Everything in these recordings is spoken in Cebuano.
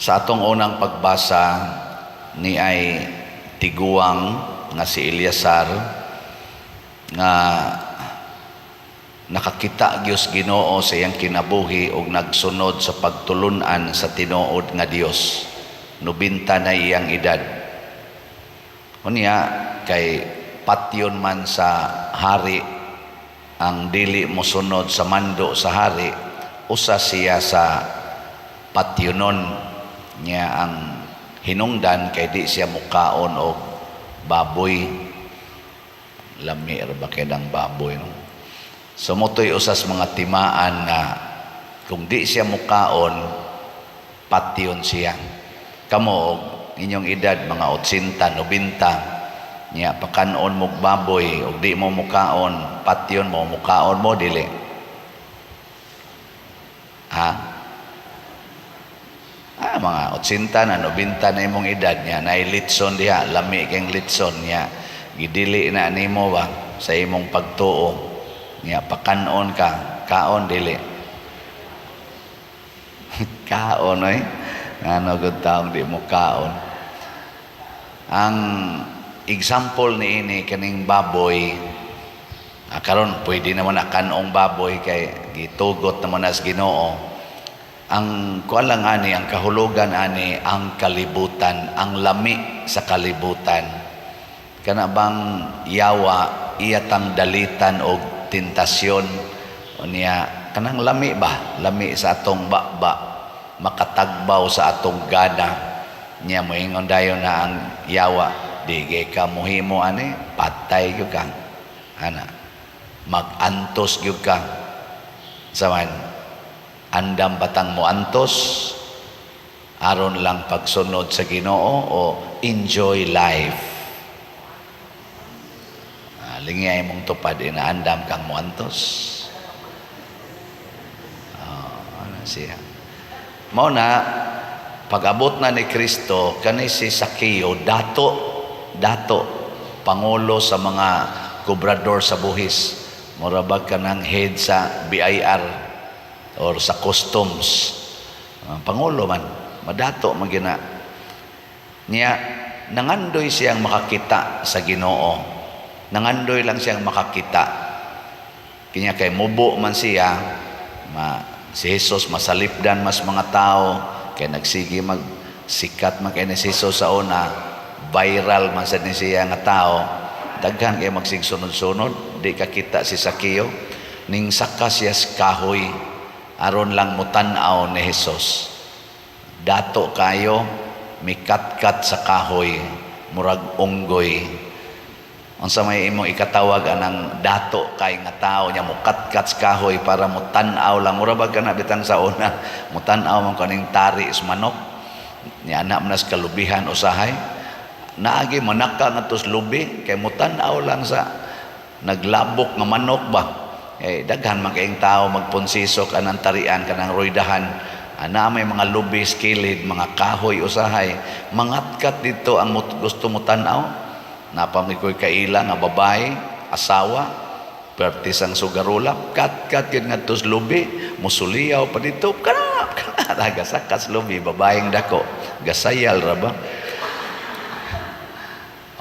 Sa atong unang pagbasa ni ay tiguang nga si Eleazar nga nakakita gyud Ginoo sa iyang kinabuhi ug nagsunod sa pagtulunan sa tinuod nga Dios. 90 na iyang edad. Unya kay patyon man sa hari ang dili mosunod sa mando sa hari, usa siya sa patyonon niya. Ang hinungdan kay di siya mukaon og baboy. Lami ra ba kay ng baboy, no? So mao toy usas mga timaan nga kung di siya mukaon, patyon siya. Kamo og inyong edad mga 80, 90 niya, pakanon mog baboy og di mo mukaon, patyon mo. Mukaon mo, dili? Ha, mga 80 na, 90 na imong edad niya, naay litson diha, lami kang litson niya, gidili na nimo ba sa imong pagtuo niya, pakanon ka, kaon, dili? Kaon oy. Ano gud taong di mo kaon? Ang example ni ini kaning baboy, karon pwede naman na kanong baboy kay gitugot naman nas Ginoo. Ang kuan lang ani, ang kahulugan ani, ang kalibutan, ang lami sa kalibutan. Kana bang yawa, iya tang dalitan og tentasyon. Unya kanang lami ba, lami sa atong baba, makatagbaw sa atong gana niya. Moingon dayon na ang yawa, "Di kay ka mohimo ani, patay gyud ka ana, magantos gyud ka." Sa man, andam batang moantos aron lang pagsunod sa Ginoo o enjoy life? Lingiyay mong tupad, inaandam kang moantos. Ano siya? Mao na pag-abot na ni Kristo kani si Sakeo, dato, dato, pangulo sa mga kobrador sa buhis. Mura bag kanang head sa BIR or sa customs. Pangulo man, madato man gina. Niya nangandoy siyang makakita sa Ginoo. Nangandoy lang siyang makakita. Kanya kay mubo man siya, si Jesus masalipdan mas mga tao kay nagsige mag sikat man kay ni si Jesus sa una, viral man sad ni siya nga tao. Daghan kay magsigsunod-sunod, di ka kita si Sakeo. Ning saka siya sa kahoy aron lang mutan-aw ni Jesus. Dato kayo, mikatkat sa kahoy, murag unggoy. Unsa may imong ikatawag anang dato kay nga tao nya mukatkat sa kahoy para mutan-aw lang? Mura ba kana bitang sa una mutan-aw man kaning tari sa manok niya ana man nas kalubihan usahay, naagi manaka ngadto sa lubi kay mutan-aw lang sa naglabok nga manok ba? Eh, daghan man kayong tao magponsisok anang tarian, kanang roydahan ana, may mga lubi sa kilid, mga kahoy usahay, mangatkat dito ang gusto mo tan-aw. Napamig ko'y kaila nga babae, asawa, pertis ang sugarula, kat-kat yun nga sa lubi, musuliyaw pa dito, kana, kana, gasakas lubi, babaeng dako, gasayal ra ba?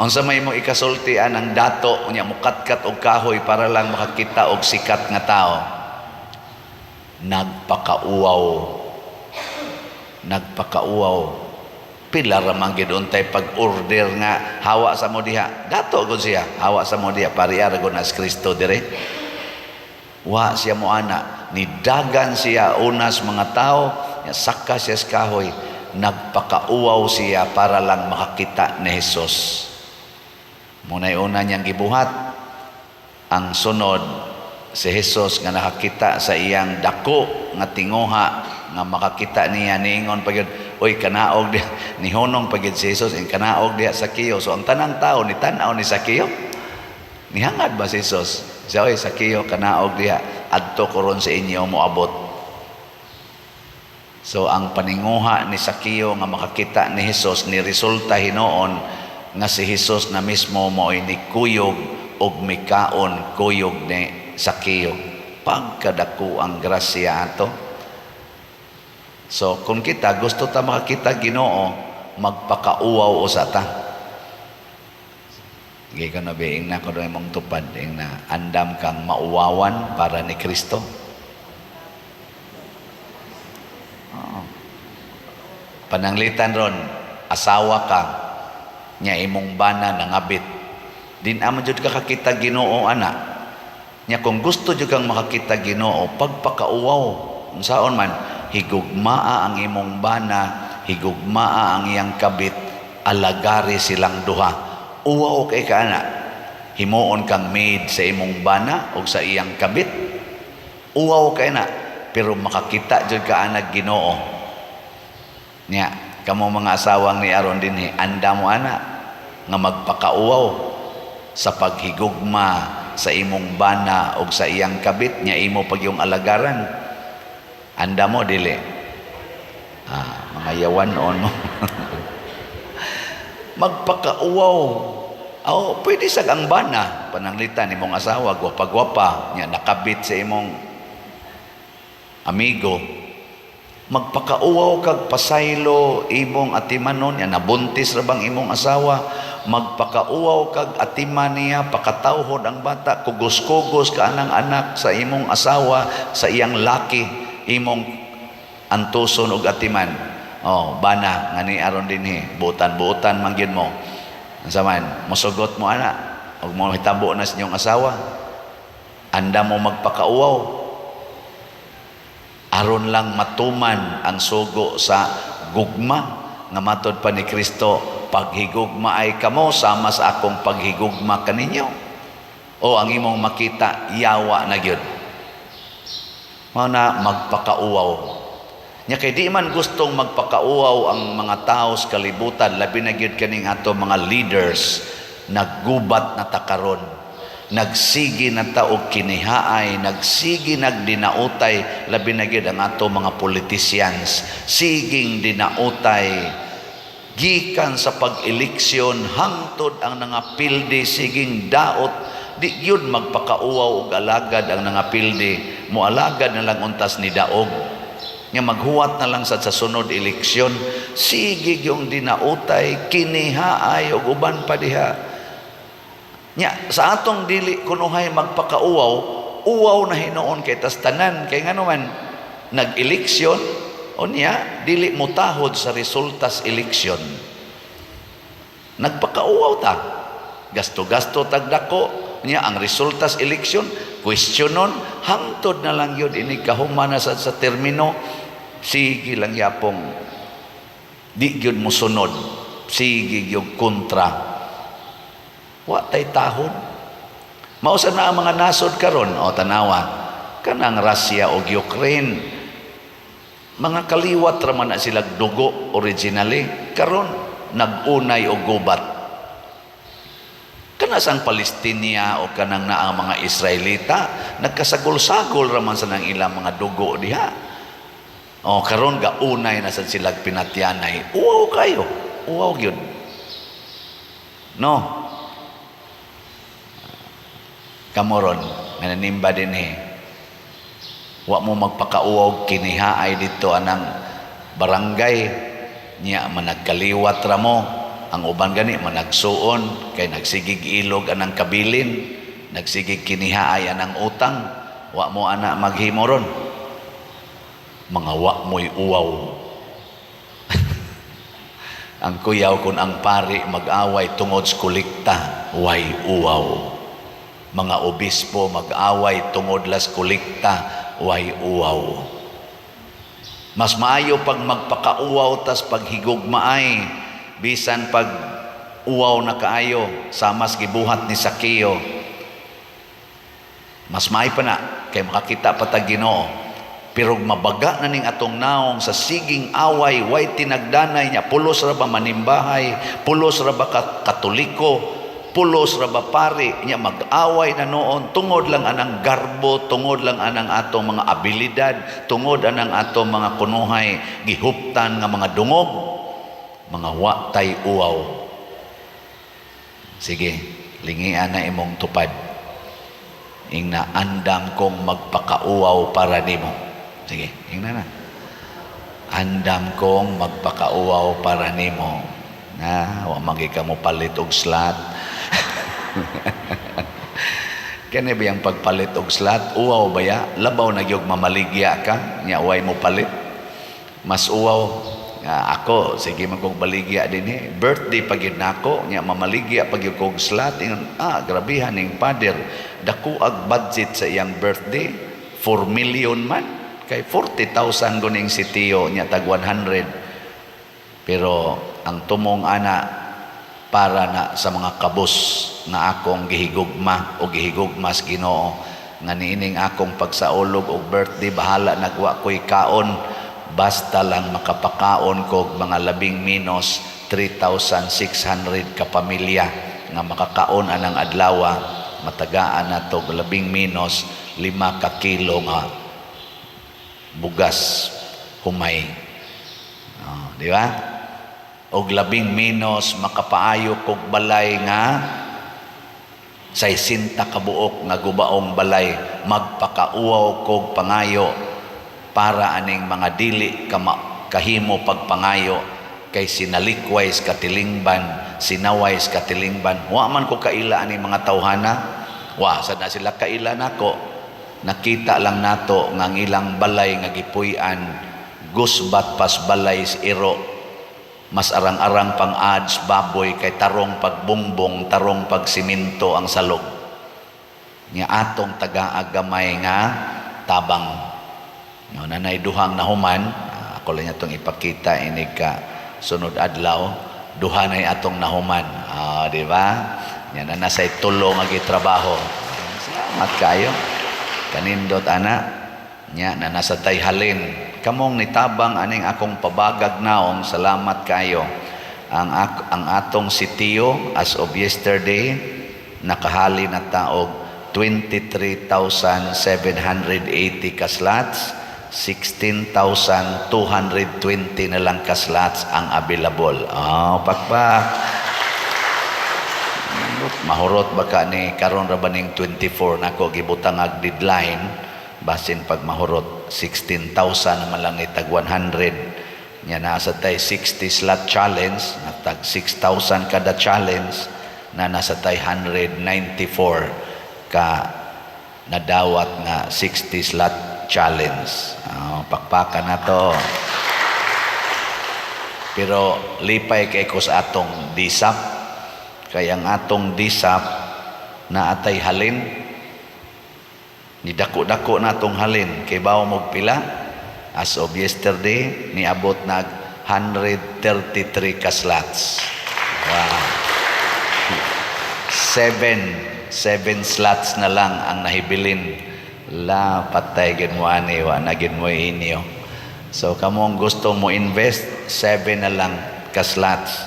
Unsa may mo ikasultian ang dato unya mukatkat og kahoy para lang makakita og sikat nga tao? Nagpakauwaw. Nagpakauwaw. Pila ra man gid untay pag-order nga hawa sa mo diha. Dato gud siya, hawa sa mo diha, pariya ra gud nas Kristo dire. Wa siya mo ana, nidagan siya unas mga tao, saka siya sa kahoy, nagpakauwaw siya para lang makakita ni Jesus. Muna'y una niyang gibuhat. Ang sunod, si Jesus nga nakakita sa iyang dako nga tinguha nga makakita niya, niingon pa gyud, "Oy, kanaog diha." Nihunong pa gyud si Jesus in kanaog diha Sakeo. So ang tanang tao ni tan-aw ni Sakeo. Nihangad ba si Jesus siya, "Oy Sakeo, kanaog diha, adto ko ron sa inyo moabot"? So ang paninguha ni Sakeo nga makakita ni Jesus ni resulta hinuon nga si Jesus na mismo mo'y nikuyog og mikaon kuyog ni Sakeo. Pagkadako ang grasya ato. So kung kita gusto ta makakita Ginoo, magpakauwaw usa ta. Sige ka na be, ingna ko doon imong tupad, ingna, andam kang mauwawan para ni Kristo. Oo. Pananglitan ron, asawa ka, nya imong bana nangabit. Di na man jud ka kakita Ginoo ana. Nya kung gusto jud kang makakita Ginoo, pagpakauwaw, unsaon man, higugmaa ang imong bana, higugmaa ang iyang kabit, alagari silang duha. Uwaw kay ka ana. Himuon kang maid sa imong bana o sa iyang kabit. Uwaw kay na, pero makakita jud ka ana Ginoo. Nya, kamo mga asawang ni aron dinhi, anda mo ana nga magpakauwaw sa paghigugma sa imong bana o sa iyang kabit, nya imo pag yung alagaran. Anda mo dili? Ah, mga yawan on mo. Magpakauwaw. Oh, pwede sa ang bana, pananglitan imong asawa gwapa-gwapa, nya nakabit sa imong amigo. Magpakauwaw kag pasaylo imong atimanon, nya nabuntis ra bang imong asawa, magpakauwaw kag atiman niya, pakatawhod ang bata, kugos-kugos ka anang anak sa imong asawa, sa iyang laki, imong antuson og atiman. Oh, bana nga ni aron dinhi, butan-butan man gyud mo. Unsa man, mosugot mo ana og mo hitabo na sa inyong asawa. Anda mo magpakauwaw aron lang matuman ang sugo sa gugma nga matod pa ni Kristo, "Paghigugma ay kamo sama sa akong paghigugma kaninyo." O ang imong makita, yawa na gyud. Mao na magpakauwaw. Nya kay di man gustong magpakauwaw ang mga tao sa kalibutan, labi na gyud kaning ato mga leaders, naggubat na ta karon. Nagsigi na ta og kinihaay, nagsigi nagdinautay, labi na gyud ang ato mga politicians. Siging dinautay gikan sa pag-eleksyon hangtod ang nangapildi, siging daot. Di gyud magpakauwaw og alagad ang nangapildi, moalagad na lang untas ni daog nga maghuwat na lang sa sunod eleksyon. Sige yung dinautay, kinihaay og uban pa diha. Nya sa atong dili kunuhay magpakauwaw, uwaw na hinuon kay tas tanan, kay ngano man nag-eleksyon, unya dili mutahod sa resultas eleksyon, nagpakauwaw ta, gasto-gasto tag dako, nya ang resultas eleksyon questionon. Hangtod na lang yun ini kahuman na sa termino, sige lang yapong di gyud mosunod, sige gyud kontra, wa tay tahod. Mao sa na ang mga nasod karon. O tanawa kanang Russia o Ukraine, mga kaliwat ra man na sila dugo originally, karon nag-unay og gubat. Kana sang Palestinia o kanang naa ang mga Israelita, nagkasagol-sagol ra man sa nang ilang mga dugo diha. O karon gaunay na sad sila pinatyanay. Uwaw kayo, uwaw gyud, no? Kamoron nga nanimba dinhi, wa mo magpakauwaw kinihaay dito anang barangay, niya managkaliwat ra mo. Ang uban gani managsuon kay nagsigig ilog anang kabilin, nagsigig kinihaay anang utang. Wa mo ana maghimo ron, mga wa mo'y uwaw. Ang kuyaw kung ang pari mag-away tungod sa kolekta, way uwaw. Mga obispo mag-away tungod las kolekta, way uwaw. Mas maayo pag magpakauwaw tas paghigugmaay, bisan pag uwaw na kaayo, samas gibuhat ni Sakeo. Mas maayo pa na kay makakita pa ta Ginoo. Pero mabaga na ning atong naong sa siging away, way tinagdanay niya, pulos ra ba manimbahay, pulos ra ba Katoliko, pulos ra ba pari, niya mag-away na noon tungod lang anang garbo, tungod lang anang atong mga abilidad, tungod anang atong mga kunuhay gihuptan nga mga dungog, mga wa tay uwaw. Sige, lingian na imong tupad. Ingna, "Andam kong magpakauwaw para nimo." Sige, ingna na. Andam kong magpakauwaw para nimo. Na, wa man ka mo palit og slot. Kani ba yung pagpalit og slot? Uwaw ba ya? Labaw na gyud mamaligya ka, nya way mo palit. Mas uwaw nga ako, sige man kong baligya dinhi. Birthday pa gyud nako, nya mamaligya pa gyud kog slot. Ingon, ah, grabihan ning father. Dako ag budget sa iyang birthday, 4 million man. Kay 40,000 guning si Tio, nya tag 100. Pero ang tumong ana para na sa mga kabus nga akong gihigugma o gihigugma sa Ginoo nga niining akong pagsaulog og birthday, bahala nagwa ko'y kaon, basta lang makapakaon kog mga labing minos 3,600 ka pamilya nga makakaon anang adlawa, matagaan nato og labing minos 5 ka kilo nga bugas humay. Oh, di ba? Og labing minos makapaayo kog balay nga 60 ka buok nga gubaong balay, magpakauwaw kog pangayo para aning mga dili kahimo pagpangayo kay sinalikway sa katilingban, sinaway sa katilingban. Wa man ko kaila aning mga tawhana, wa sad na sila kaila nako. Nakita lang nato nga ang ilang balay nga gipuy-an gusbat pas balay sa iro, mas arang-arang pang ads baboy kay tarong pagbungbong, tarong pagsiminto ang salog. Nga atong taga-agamay nga tabang. No, nanay duhang nahuman, ah, ako lang itong ipakita inig ka sunod adlaw, duha nay atong nahuman. Ah, di ba? Nya na nasay tulo nga gitrabaho. Salamat kayo. Kanindot ana. Nya na nasa tay halin. Kamong nitabang aning akong pabagag naong, salamat kayo. Ang atong sitio as of yesterday nakahali na taog 23,780 ka slots, 16,220 na lang ka slots ang available. Oh, pakpak. Mahurot ba ka ni karon ra ba ning 24 nako gibutang ag deadline, basin pag mahurot 16,000 naman lang ni tag 100. Nya nasa tay 60 slot challenge na tag 6,000 kada challenge, na nasa tay 194 ka nadawat nga 60 slot challenge. Oh, pakpakan na to. Pero lipay kay ko sa atong DSAP kay ang atong DSAP na atay halin ni dako-dako na atong halin kay bawo mo pila. As of yesterday niabot nag 133 ka slots. Wow, seven slots na lang ang nahibilin. La, patay gid mo ani, wa na gid mo inyo. So kamo ang gusto mo invest, seven na lang ka slots.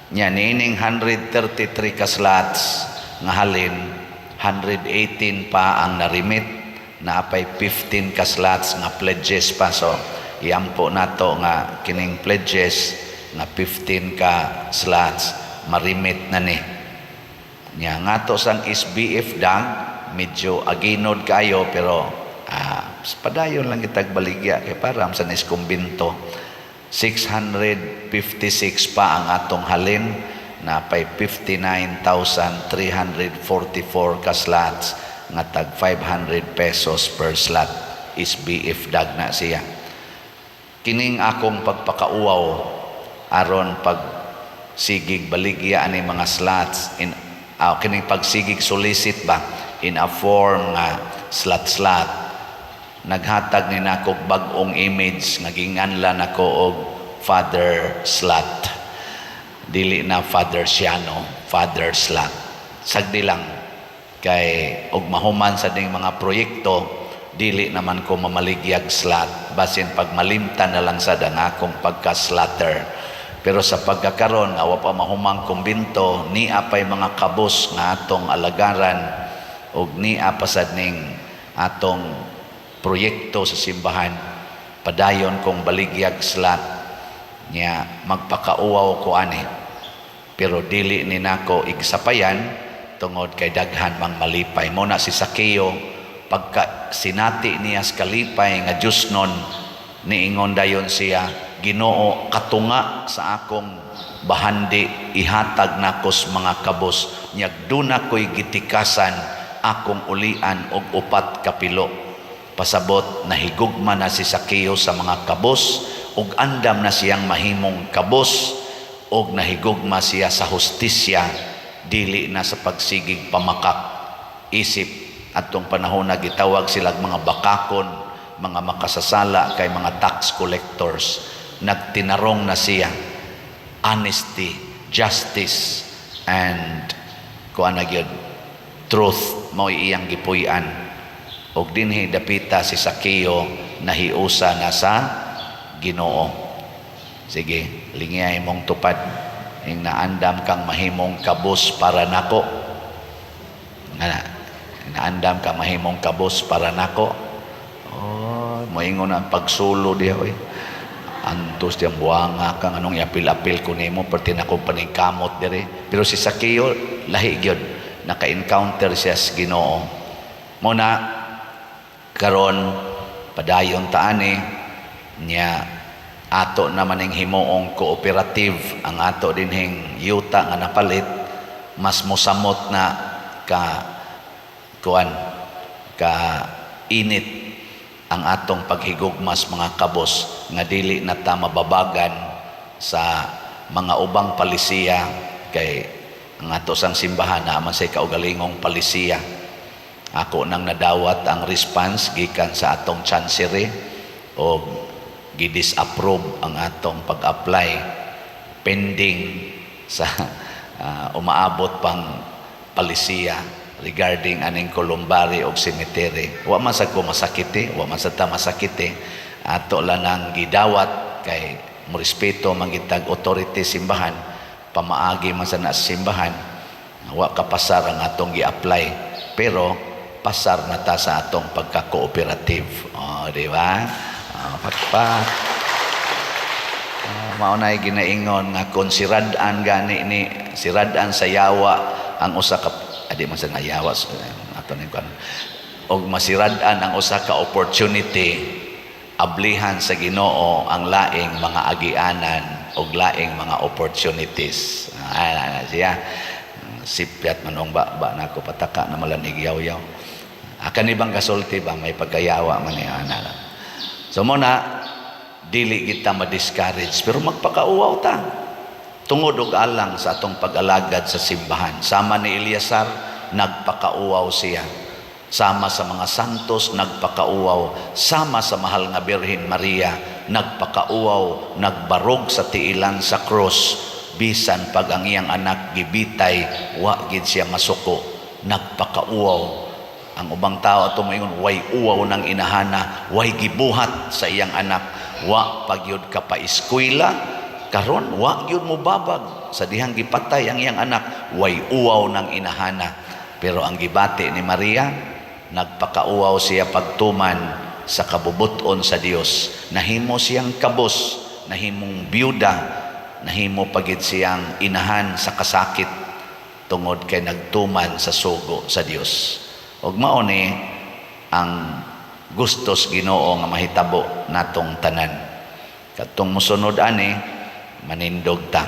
Nya niining 133 ka slots nga halin, 118 pa ang narimit, na apay 15 ka slots nga pledges pa. So iampo nato nga kining pledges nga 15 ka slots marimit na ni. Nya ngato sang SBF dang medyo aginod kayo, pero padayon lang kitag baligya kay para sa nis kumbinto. 656 pa ang atong halin na pay 59,344 ka slots nga tag 500 pesos per slot. SBF dag na siya. Kining akong pagpakauwaw aron pag sigig baligya ani mga slots in kining pagsigig solicit ba in a form nga slot slot, naghatag ni nako bag-ong image nga ginganlan nako og Father Slot. Dili na Father Siano, Father Slot. Sagdi lang kay og mahuman sa ding mga proyekto, dili naman ko mamaligyag slot, basin pag malimtan na lang sad ang akong pagka-slotter. Pero sa pagkakaron nga wa pa mahumang kumbinto, nia pay mga kabus nga atong alagaran og nia pa sad ning atong proyekto sa simbahan, padayon kong baligyag slot. Nya magpakauwaw ko ani, pero dili ni nako igsapayan tungod kay daghan mang malipay. Mo na si Sakeo, pagka sinati niya sa kalipay nga Diyos nun. Niingon dayon siya, "Ginoo, katunga sa akong bahandi ihatag nako sa mga kabos, nyag duna ko'y gitikasan, akong ulian og upat kapilo." Pasabot, nahigugma na si Sakeo sa mga kabos ug andam na siyang mahimong kabos, ug nahigugma siya sa hustisya, dili na sa pagsigig pamakak. Isip atong panahon na gitawag silag mga bakakon, mga makasasala kay mga tax collectors. Nagtinarong na siya, honesty, justice and kuan na gyud, truth, mao iyang gipuy-an. Og dinhi dapita si Sakeo nahiusa na sa Ginoo. Sige, lingiyay mong tupad ing naandam kang mahimong kabos para nako. Nga naandam ka mahimong kabos para nako. Oh, moingon ang pagsulo diha, oy. Antos diyang buwanga kang anong iapil-apil ko nimo, perti na ko paningkamot dire. Pero si Sakeo lahi gyud, naka-encounter siya sa Ginoo. Mo na karon padayon ta ani nya, ato naman ning himuong cooperative ang ato dinhing yuta nga napalit, mas mosamot na ka kuan ka init ang atong paghigugmas mga kabos, nga dili na ta mababagan sa mga ubang palisiya, kay ang ato sang simbahan na man say kaugalingong palisiya. Ako nang nadawat ang response gikan sa atong chancery o gi-disapprove ang atong pag-apply pending sa umaabot pang palisiya regarding aning columbary og cemetery. Wa man sad ko masakiti, wa man sad ta masakiti. Ato lang nang gidawat kay morespeto man gitag authority simbahan, pamaagi man sa na simbahan. Wa ka pasar ang atong gi-apply, pero pasar na ta sa atong pagka-cooperative. Oh, di ba? Oh, pakpak. Mao na ginaingon nga kung sirad-an gani ni sirad-an sa yawa ang usa ka adi man sa nayawa ato ning kuan og masirad-an ang usa ka opportunity, ablihan sa Ginoo ang laing mga agianan og laing mga opportunities. Ah, siya sipyat manong ba ba nako pataka na malanig yaw-yaw. Akan ibang kasulti ba, may pagkayawa man niya ana. So mo na dili kita ma-discourage, pero magpakauwaw ta tungod og alang sa atong pag-alagad sa simbahan. Sama ni Eleazar, nagpakauwaw siya. Sama sa mga santos, nagpakauwaw. Sama sa mahal nga Birhen Maria, nagpakauwaw, nagbarog sa tiilan sa cross. Bisan pag ang iyang anak gibitay, wa gid siya masuko. Nagpakauwaw. Ang ubang tao ato moingon, way uwaw ng inahana, way gibuhat sa iyang anak, wa pagyud ka pa eskwela, karon wa gyud mo babag sa dihang gipatay ang iyang anak, way uwaw ng inahana. Pero ang gibati ni Maria, nagpakauwaw siya pagtuman sa kabubuton sa Dios. Nahimo siyang kabos, nahimong byuda, nahimo pagid siyang inahan sa kasakit tungod kay nagtuman sa sugo sa Dios. Ug mao ni ang gustos Ginoo nga mahitabo natong tanan. Katong mosunod ani, manindog ta.